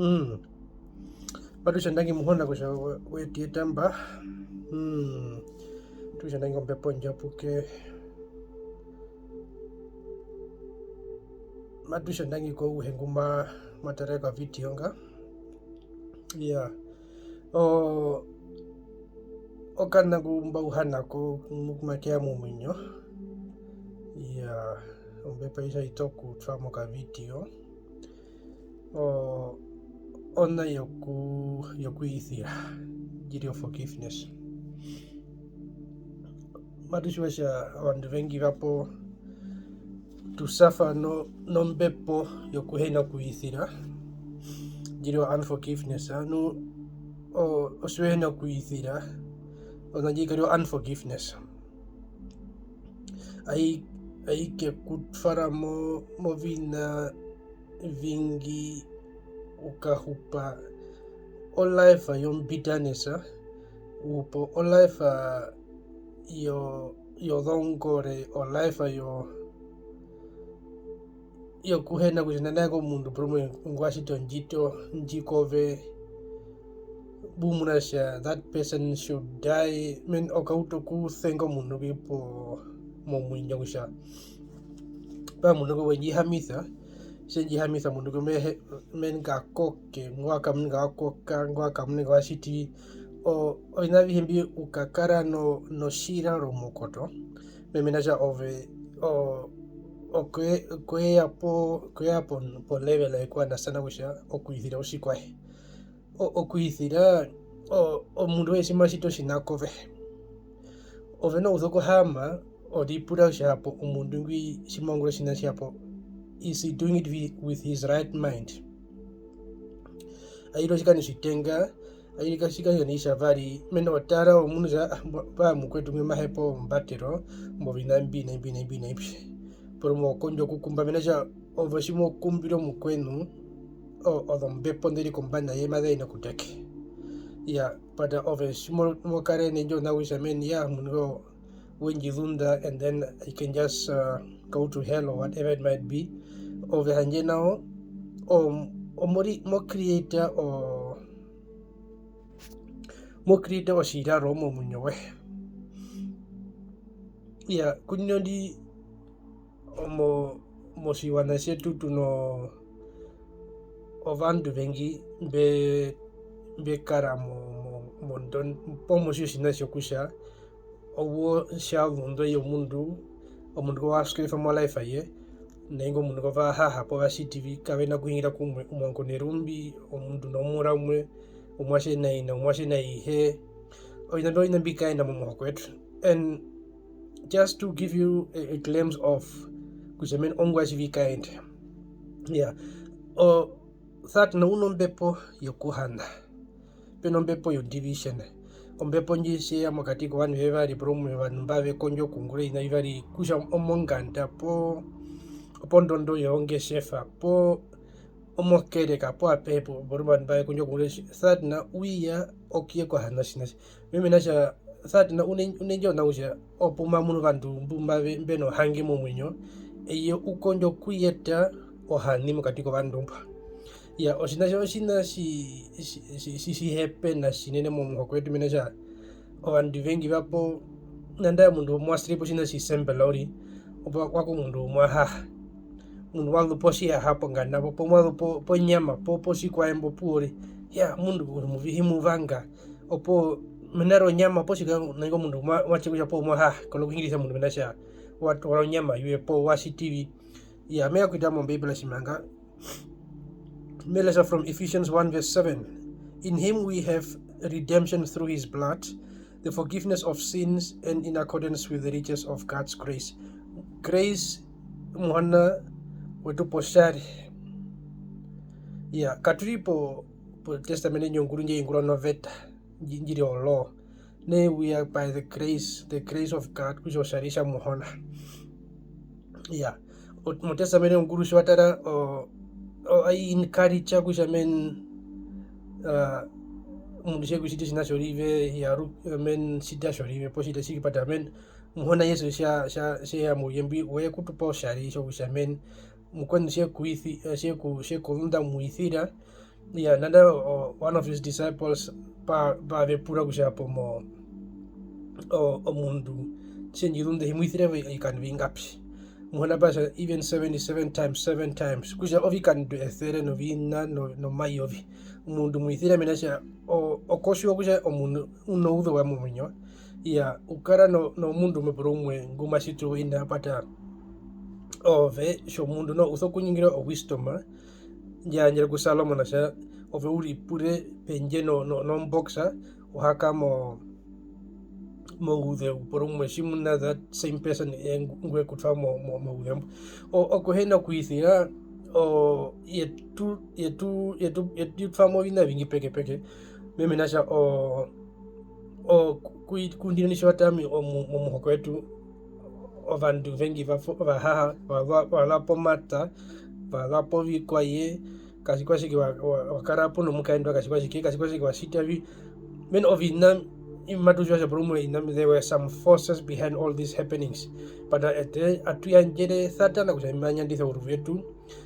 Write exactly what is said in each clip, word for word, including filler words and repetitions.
Mm. Matu tja ndangi Muhona kutja we-, we tu eta mba. Mm. Tu tja ndangi Ombepo Ondjapuke. Matu tja ndangi kouhe ngu ma-, ma tarere okavideo nga. Iyaa. O-, okana ku mba uhana ko ku make ya momuinyo. Iyaa, Ombepo ai tja i tokutwa mokavideo. O-, ona yoku-, yokuisira, ndji ri o forgiveness. Matu tjiwa kutja ovandu vengi vapo tu suffer no-, nombepo yokuhina kuisira, ndji ri o unforgiveness. Nu o-, otji u hina kuisira, ona ndji kari o unforgiveness. Ai-, ai ke ku twara mo-, moviṋa vingi, u kahupa o life yo bitterness, u hupa o life yo-, yozongore, o life yo-, yokuhena kutja nanda ko omundu porumwe ngwa tjita ondjito ndji kove, mbu muna kutja that person should die, men, o kauta okusenga omundu ngwi po-, momuinyo kutja, pa omundu ngo we ndji hihamisa, tje ndji hihamisa omundu ngo me he-, men, nga koke, ngwa kamunika wa koka, ngwa kamunika wa tjiti, o-, oviṋa avihe mbi u kakara no-, notjiraro moukoto, me hee mena kutja ove, o-, okwe-, kweya po-, kweya po-, po level yoku understand kutja okuisira otjikwaye. O-, okuisira, o-, omundu auhe tji ma tjiti otjiṋa kove, ove noho u sokuhaama o ripura kutja hapo omundu ngwi tji ma ungura otjiṋa tji hapo, is he doing it wi-, with his right mind? Ai ri otjikando otjitenga, ai ri otjikando otjitjavari, mena o tara omundu kutja, ah, mbwae mukwetu ngwi ma hepa ombatero moviṋa mbi na mbi na mbi na mbi. Porumwe o kondjo okukumba, mena kutja ove tji mo kumbire omukweṋu, o-, ozombepo nḓe ri kombanda ye maze hina kuteke. Iyaa, but ove tji mo-, mo kara nendjo na kutja, men, iyaa, omundu ngo we ndji zunda, and then I can just, uh, go to hell or whatever it might be. Ove handje nao, o-, omori-, mo create o-, mo create otjiraro momuinyo woye. Iyaa, ku ndino ndi, omo-, motjiwaṋa tjetu tu no ovandu vengi mbe-, mbe kara mo-, mo-, mondon-, poo motjiwa otjiṋa tjokutja owo tja zundwa i omundu, omundu ngo wa sukirisa mo life ye, nai ngo omundu ngo va haha poo va tjiti vi, kave na kuhingira kumwe, omuangu nerumbi, omundu nomura umwe, omuatje na ina, omuatje na ihe, oviṋa mbyo oviṋa mbi kaenda momuhoko wetu. And just to give you a, a glimpse of kutja men ongwaye tji vi kaenda. Iyaa, o, Satana u nombepo yokuhana, pe nombepo yo division. Ombepo ndji tji ye ya mokati kovandu vevari, porumwe ovandu mba ve kondja okuungura oviṋa vivari, kutja omonganda, poo, opondondo yongetjefa, poo, omokereka, poo apehe, po-, porumwe ovandu mba ve kondja okuungura, Satana u ya okuyekuhana otjiṋa tji. Me hee mena kutja Satana u ne-, u nendjo na kutja opu ma munu ovandu mbu mave-, mbe nohange momuinyo, eye u kondja okuyeta ohani mokati kovandu mba. Iyaa, otjiṋa tjo, otjiṋa tji, tji, tji, tji, tji hepena tjinene momuhoko wetu, mena kutja ovandu vengi vapo, nandae omundu mwa sire po otjiṋa tjisembela uriri, opo wa ku omundu mwa haha. Omundu wa zu po otjihaha ponganda po, poo mwa zu po-, ponyama, po-, potjikwaye mbo opuwo uriri. Iyaa, omundu omuvi hi mu vanga. Opuwo mena ronyama poo tjikwaye nai ngo omundu mwa-, wa tja kutja opuwo mwa haha, ko na kuhingirisa omundu mena rokutja wa toora onyama yoye poo wa tjiti vi. Iyaa, me ya okuyeta mOmbeibela tjimanga. Me lesa from Ephesians one verse seven. In him we have redemption through his blood, the forgiveness of sins, and in accordance with the riches of God's grace. Grace, Muhona wetu potjari. Iyaa, katu ri po, po testament ndjo onguru ndji ungurwa noveta, ndji-, ndji ri o law. Nai we are by the grace, the grace of God, kutja otjari tja Muhona. Iyaa. O-, motestament onguru tji wa tara, o-, o-, ai encourage kutja men, ah, omundu tje ku tjiti otjiṋa tjorive, iyaa, ru-, men, tjita tjorive, poo tjita tjike, but amen, Muhona Jesu tja, tja, tje ya mouye mbwi, we ku tupa otjari tjokutja men, mukweṋu tje ku isi-, eh, tje ku-, tje ku zunda mu isira, Iya, nanda o, o, one of his disciples pa, pa ve pura kutja pomo, o, omundu tjendji zunde hi mu isire ovikando vingapi? Muhona pa tja, even seventy-seven times seven times, kutja ovikando esere novina no, nomayovi. Omundu mu isire mena tja, o, okotjiwa kutja omundu u nouzeu wa momuinyo. Iya, u kara no, nomundu umwe porumwe ngu ma tjiti owina, but ove tjomundu noho u sokuningira o wisdom, ndja yandjerwa ku Solomon atja, ove u ripure pendje no, no, no boxer, u haka mo, mouzeu porumwe, tjimuna that same person, eh, ngu-, ngwe ku twa mo, mo, mouzeu mbo. O, okuhena kuisira, o, yetu, yetu, yetu, yetu twa mo ovina vingi pekepeke. Mena tja, o, o, ku-, ku-, kundino tji wa tara ami omu-, momuhoko wetu, ovandu vengi va fo-, va haha, va za, va za pomata, va za povikwaye, katjikwatjike wa, wa, wa kara pu nomukaendu wa katjikwatjike, katjikwatjike wa tjita vi. Mena ovina, matu tjiwa kutja porumwe ovina, there were some forces behind all these happenings. But, uh, eṱe, atu yandjere Satana kutja ma nyandise orutu rwetu,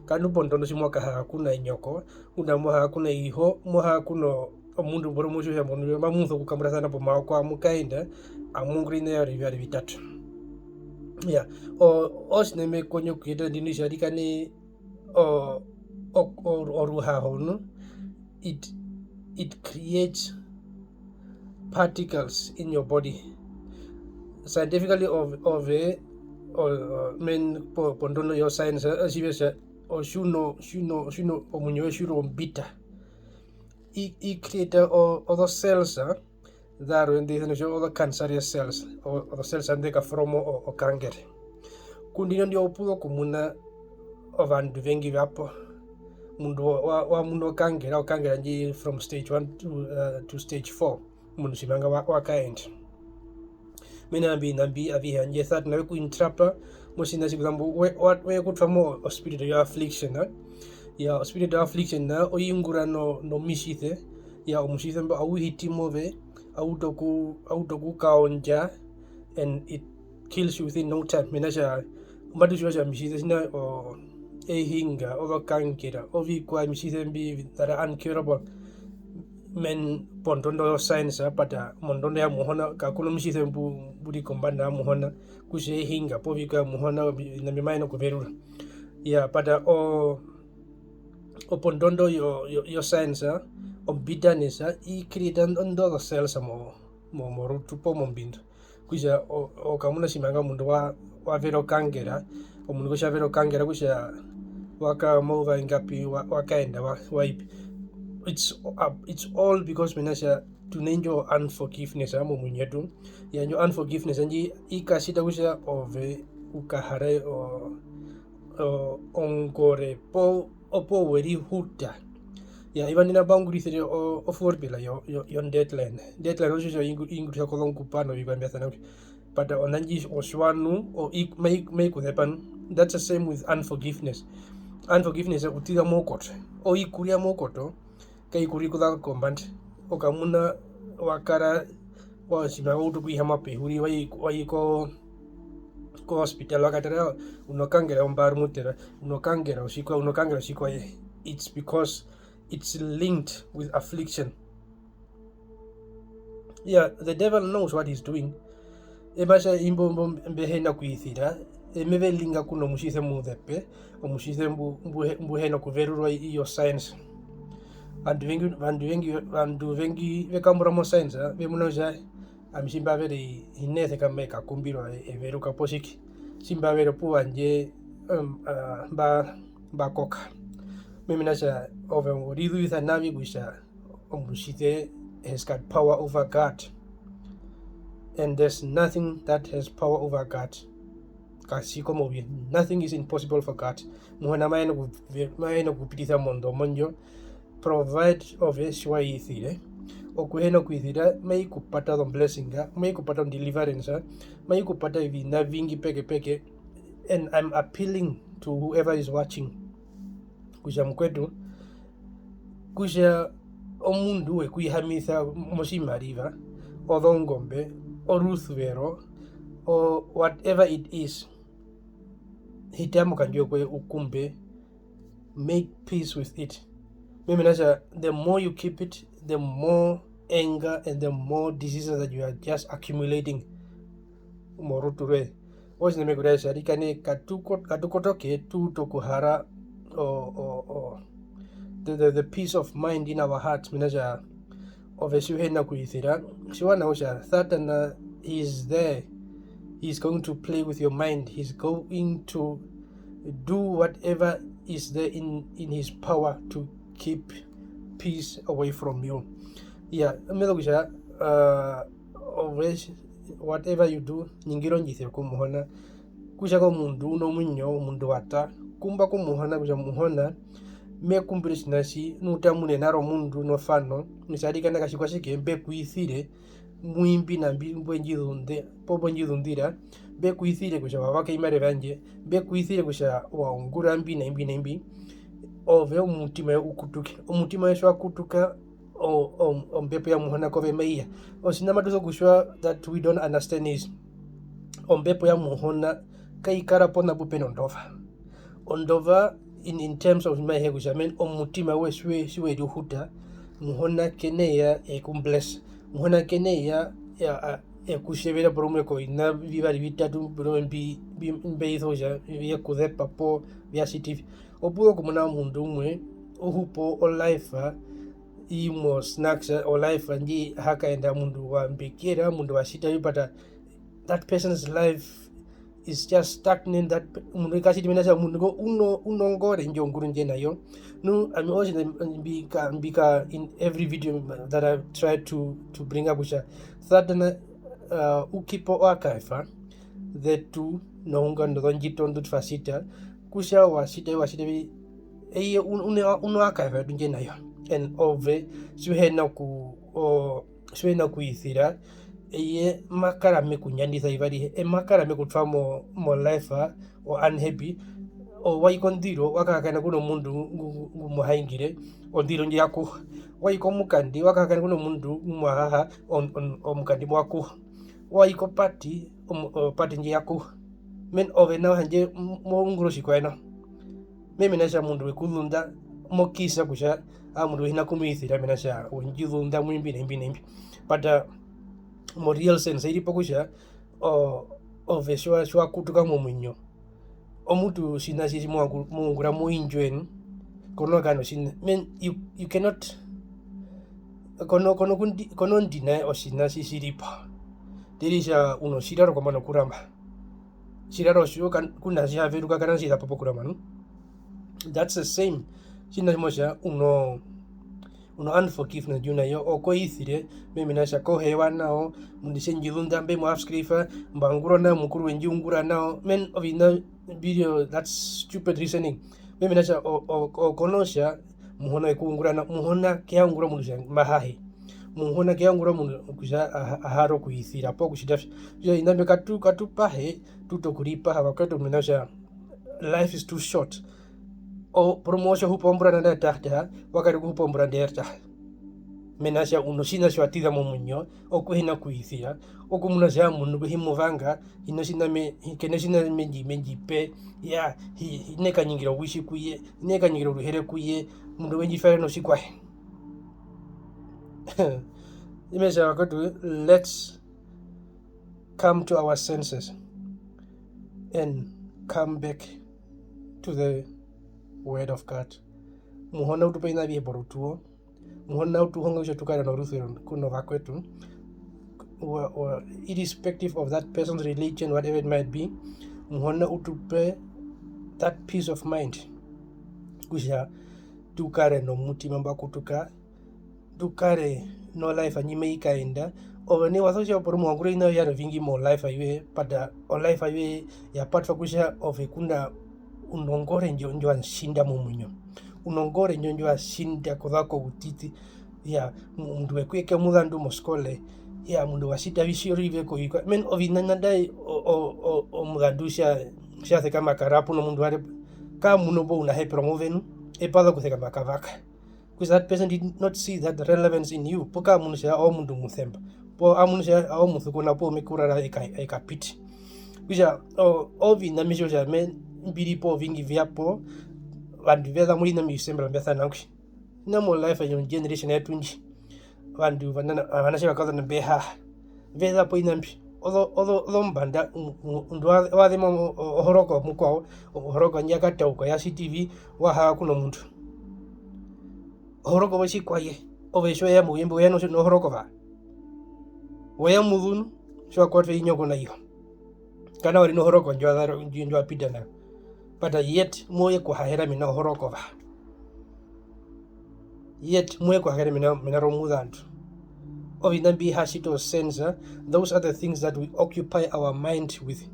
kandu pondondo tji mo kahaha kuna nyoko, ngunda mo haha kuna iho, mo haha kuna omundu porumwe u tjiwa kutja omundu mamu sokukambura sana pomaoko amu kaenda, amu ungura ovina vyarwe vivari vitatu. Iya, o-, otjiṋa me kondjo okuyeta ndino tjarikana o-, o-, o-, oruhaho nu, it, it creates particles in your body. Scientifically, ov-, ove, o-, o-, men-, po-, pondondo yo science, eh, tjiva tja, otjiuno, otjiuno, otjiuno, omuinyo woye tji u ri ombita. I, i create o-, ozo cells, ah, zarwe nḓe isana kutja ozo cancerous cells, o-, ozo cells nḓe ka forma o-, o cancer. Kundino ndi opu zo okumuna ovandu vengi va po. Omundu wa, wa, wa muna o cancer, o cancer ndji from stage one to, uh, to stage four. Omundu tjimanga wa, wa kaenda. Mena rokutja imbi ovina mbi avihe handje Satana we ku interrupta motjiṋa tji kuzambo we, wa, we ku twa mo o spirit yo affliction, eh? Iya, o spirit yo affliction, eh, o i ungura no, nomitjise. Iya, omutjise mbo au hiti move, au utu oku, au utu okukaondja, and it kills you within no time. Mena rokutja, matu tjiwa kutja omitjise tjina, o, ehinga, ozo cancer, ovikwaye, omitjise mbi, that are uncurable. Men, pondondo yo science, apata mondondo ya Muhona, kaku na omutjise mbu-, mbu ri kombanda ya Muhona, kutja ehinga, poo ovikwaye Muhona, ovi-, ovina mbi ma yenene okuverura. Iya, apata o, opondondo yo, yo, yo science, o bitterness, i create ondo zo cells mo, mo, morutu poo mombindu. Kutja o-, o kamuna tjimanga omundu wa, wa vera o cancer, omundu kutja wa vera o cancer kutja wa kara omayuva ingapi, wa, wa kaenda, wa, wa i pi. It's, uh, it's all because mena rokutja tu na indjo unforgiveness, ah, momuinyo wetu. Iya, indjo unforgiveness ndji i katjita kutja ove u kahare o-, o-, ongore poo opuwo we rihuta. Iya, eyuva ndi mba ungurisire o, o voorbeeld yo, yo, yo deadline. Deadline otjo tjo ingu-, ingurisa kozongupa novikwaye mbya sana kutja. But ona ndji otjiwa nu, o, i, mai, mai ku zepa nu. That's the same with unforgiveness. Unforgiveness u tira moukoto. O i kurira moukoto, kai kurira okuza kombanda. O kamuna wa kara, wa, tjimuna wa utu okuhihama pehuri, wa i, wa i ko, ko hospital, wa katara, u no cancer ombaru mutera, u no cancer otjikwaye, u no cancer otjikwaye. It's because it's linked with affliction. Yeah, the devil knows what he's doing. Ema tja imbo mbo mbe hena kuisira, eme ve linga ku nomutjise muzepe, omutjise mbu, mbu he-, mbu hena kuverurwa i yo science. Ovandu vengi, ovandu vengi, ovandu vengi ve kambura mo science, ve muna kutja ami tji mba vere hi na sekama e kakumbirwa e, e veruka poo tjike. Tji mba vere opuwo handje, um, ah, mba, mba koka. Mena rokutja ove u rizuvisa navi kutja omutjise has got power over God. And there's nothing that has power over God. Katji ko mouye. Nothing is impossible for God. Muhona ma yenene oku-, ma yenene okupitisa momuinyo mondjo. Provide ove tji wa isire. Okuhena okuisira, mai ku pata ozo blessing, mai ku pata o deliverance, mai ku pata ovina vingi pekepeke. And I'm appealing to whoever is watching. Kutja mukwetu, kutja omundu we ku ihamisa motjimariva, ozongombe, orusuvero, o whatever it is, hita mokandjuwo koye u kumbe, make peace with it. Me hee mena rokutja the more you keep it, the more anger and the more diseases that you are just accumulating morutu rwoye. Otjiṋa me ku raere kutja arikana katu ko-, katu kotoke tu ute okuhara o, o, o, the, the, the peace of mind in our hearts, mena rokutja ove tji u hi na kuisira, tjiwa nawa kutja Satana is there, he's going to play with your mind, he's going to do whatever is there in, in his power to keep peace away from you. Iya, me vanga kutja, uh, ove, whatever you do, ningira ondjise ku Muhona. Kutja komundu u nomuinyo, omundu wa ṱa, kumba ku Muhona kutja Muhona, me kumbire otjiṋa tji, nu u tamune naro omundu nofano, kutja arikana katjikwatjike, mbe ku isire, mu imbi na mbi mbwe ndji zunde-, poo mbwe ndji zundira, mbe ku isire kutja wa vaka ovimariva vyandje, mbe ku isire kutja wa ungura mbi na imbi na imbi, ove omutima woye u kutuke. Omutima woye tji wa kutuka, o-, o-, ombepo ya Muhona kove mai ya. Otjiṋa matu sokutjiwa that we don't understand is, ombepo ya Muhona kai kara pona pu pe nondova. Ondova in, in terms of mai hee kutja, men, omutima woye tji we-, tji we rihuta, Muhona ke na ya e ku bless. Muhona ke na ya, ya, a, e ku tjevera porumwe koviṋa vivari vitatu, porumwe mbi, mbi, mbi mbi sokutja vye ku zepa poo vya tjiti vi. Opu wo okumuna omundu umwe u hupa o life, i mo snacks, o life ndji ha kaenda, omundu wa mbekera, omundu wa tjita vi, but, uh, that person's life is just stagnant, that pe-, omundu ka tjiti, mena rokutja omundu ngo u no, u nongore ndjo nguru ndje na yo. Nu, ami otjiṋa mbi ka, mbi ka in every video that I try to, to bring up kutja Satana, uh, u keepa o archive, uh, zetu noungando zondjito ndu twa tjita, kutja wa tjita, wa tjita vi, eye un-, une-, u no archive yetu ndje na yo. And ove, tji u hi na ku-, o-, tji u hi na kuisira, eye ma kara me ku nyandisa eyuva arihe, eye ma kara me ku twa mo, mo life, o unhappy. O, wa i kondiro, wa kahakaena ku nomundu ngu, ngu, ngu mo hungire, ondiro ndjo ya kuha. Wa i komukandi, wa kahakaena ku nomundu ngu mo haha, om-, om-, omukandi mbo wa kuha. Wa i kopati, omu-, opati ndjo ya kuha. Men, ove nao handje m-, mo ungura otjikwaye nao. Me hee mena rokutja omundu we ku zunda, mo kisa kutja, aa, omundu u hi na ku mu isira, mena rokutja we ndji zunda mu imbi na imbi na imbi. But, uh, mo real sense, i ri po kutja, o-, ove tji wa-, tji wa kutuka momuinyo, omutu otjiṋa tji tji mo wangu-, mo ungura mo enjoy nu, ko no kara notjiṋa, men, you, you cannot, ko no, ko no kundi-, ko no deny otjiṋa tji tji ri po. Tjiri kutja u notjiraro kombanda yokurama. Tjiraro tjo ka-, ku na tji ha veruka, ka na tji za po pokurama nu. That's the same. Tjiṋa tji mo tja u no, u no unforgiveness ndji u na yo, o ko isire, me hee mena rokutja ko hewa nao, omundu tje ndji zunda mbe mu afskraifa, mba ungura nao, Mukuru we ndji ungura nao, men, oviṋa mbi ri o, that's stupid reasoning. Me hee mena rokutja o, o, o ko no tja Muhona we ku ungura nao, Muhona ke ya ungura omundu kutja ma hahe. Muhona ke ya ungura omundu kutja a ha-, a hara okuisira poo kutjita tjo. Kutja oviṋa mbyo katu, katu pahe, tu ute okuripaha, vakwetu, mena rokutja life is too short. O, porumwe otjo hupa ombura nanda ya taha, wa kara okuhupa ombura nda ya taha. Mena rokutja u notjiṋa tji wa ṱiza momuinyo, okuhina kuisira, okumuna kutja omundu ngwi hi mu vanga, hi notjiṋa me-, hi-, ke notjiṋa me ndji-, me ndji pe, ya, hi-, hi ne kanyingire owitji ku ye, hi ne kanyingire oruhere ku ye, omundu we ndji twaerena otjikwaye. Imagine, vakwetu, let's come to our senses and come back to the word of God. Muhona u tu pe oviṋa avihe porutuwo. Muhona u tu honga kutja tu kare norusuvero ku novakwetu. Wa-, wa-, irrespective of that person's religion, whatever it might be, Muhona u tu pe that peace of mind. Kutja tu kare nomutima mbwa kutuka, tu kare no life ndji mai kaenda. Ove nai wa sokutja porumwe wa ungura oviṋa vyarwe ovingi mo life yoye, but, uh, o life yoye ya patwa kutja ove ngunda u nongore ndjo, ndjo wa tjinda momuinyo. U nongore ndjo, ndjo wa tjinda kuza koutiti. Iya, mu-, omundu we ku yeke omuzandu moskole. Iya, omundu wa tjita vi tjorive kovikwaye. Men, oviṋa nanda o-, o-, o-, omuzandu tja, tja sekama a kara pu nomundu warwe, ka munu mbo u na hepero move nu, e paza okusekama a kavaka. Because that person did not see that relevance in you. Poo ka munu kutja omundu omusemba. Poo a munu kutja omusukuna poo me kurara eka-, ekapiti. Kutja, o-, oviṋa mbi tjo kutja me-, mbi ri po ovingi vya po, ovandu ve za muriṋa mbi semba mbya sana kutja. Ina mo life yo generation yetu ndji, ovandu vanana, ovanatje vakazona mbe haha, ve za po ina mbi, ozo, ozo, ozombanda, u-, u-, omundu wa, wa zema o-, o-, ohoroko mukwao, ohoroko ndja katauka ya C T V, wa haha kuna omundu. Ohoroko vo tjikwaye, ove tji we ya mouyembe, we ya no-, nohoroko va. We ya muzunu, tji wa kwatwa i nyoko na iyo. Kana wa ri nohoroko ndjo wa zara, ndjo, ndjo wa pita na yo. But yet, mo ye kuhahera mena ohoroko va. Yet, mo ye kuhahera mena, mena romuzandu. Oviṋa mbi ha tjiti o sense, those are the things that we occupy our mind with.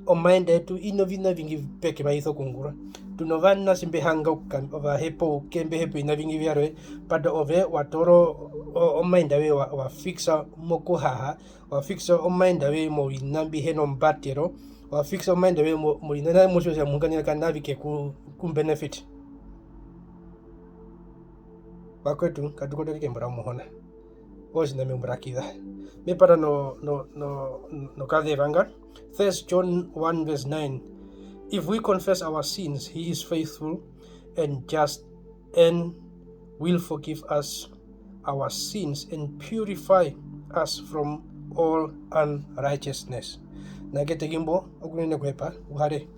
Omind yetu i noviṋa ovingi peke mbi mai sokuungura. Tu novanatje mbe hanga okuka-, ovahepa ouke, mbe hepa oviṋa ovingi vyarwe, but ove wa toora o-, o-, omind yoye wa, wa fixa mokuhaha, wa fixa omind yoye moviṋa mbi hi na ombatero, wa fixa omind yoye mo-, moviṋa nao mo tjiwa kutja muhuka nai kana vi ke ku, ku benefit. Vakwetu, katu kotoke kembo ra Muhona. Otjiṋa me mburakiza. Me pata no, no, no, nokazeva nga. First John one verse nine. If we confess our sins, he is faithful and just and will forgive us our sins and purify us from all unrighteousness. Nangete kimbo okunene kuhepa, uhare.